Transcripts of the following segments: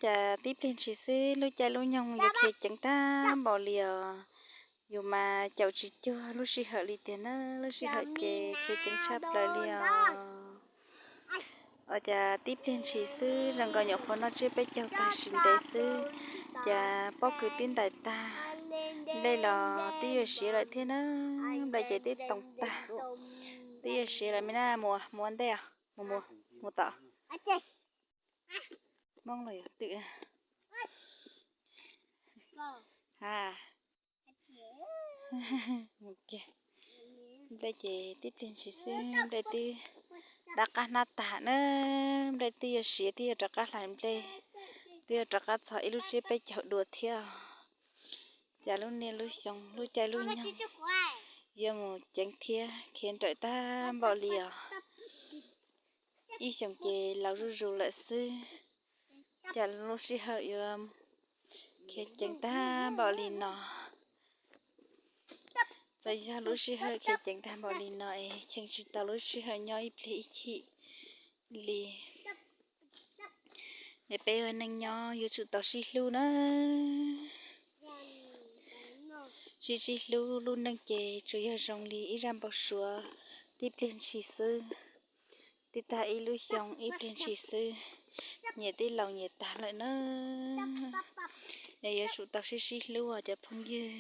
Cas tib pliag ntshis xwb lub caij lub nyoog yuav khiav ceev tag npaum li os. Yus mas caum tsis cuag lub sij hawm li tiag na, lub sij hawm ces khiav ceev tshaj plaws li os. Os, cas tib pliag ntshis xwb zoo nkaus nyuam qhuav noj tsiab peb caug tag sim ntev xwb, cas pob kws twb ntais tag, nplej los twb yuav siav lawm thiab na, nplej ces twb toom tag, twb yuav siav lawm me na. Mus ua ntej os, mus, mus, mus tom. Hmoob los yog twm na. Ha. Nplej ces tib pliag ntshis xwb nplej twb dab qab hnab tag na, nplej twb yuav siav twb yuav rov qab hlais nplej, twb yuav rov qab txog ib lub tsiab peb caug dua thiab. Cas lub niaj lub xyoo lub caij lub nyoog yuav mus ceev thiab khiav nrawm tag npaum li os. Ib xyoos ces laus zuj zus lawm xwb, cas lub sij hawm yuav khiav ceev tag npaum li no. Txawm yog lub sij hawm khiav ceev tag npaum li no es cheem tsis tau lub sij hawm nyob ib pliag ib chim li. Es peb ua neej nyob yuav tsum tau sib hlub na. Sib sib hlub lub neej ces tsuas yog zoo li ib zaj npau suav, tib pliag ntshis xwb, twb tag ib lub xyoo ib pliag ntshis xwb, nyias twb laus nyias tag lawm na. Es yuav tsum tau sib sib hlub os cov phooj ywg.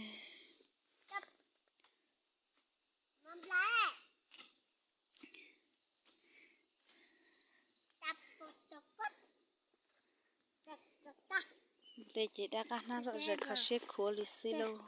Nplej ces dab qab hnab zom zaws kho siab khuav li xwb lauj.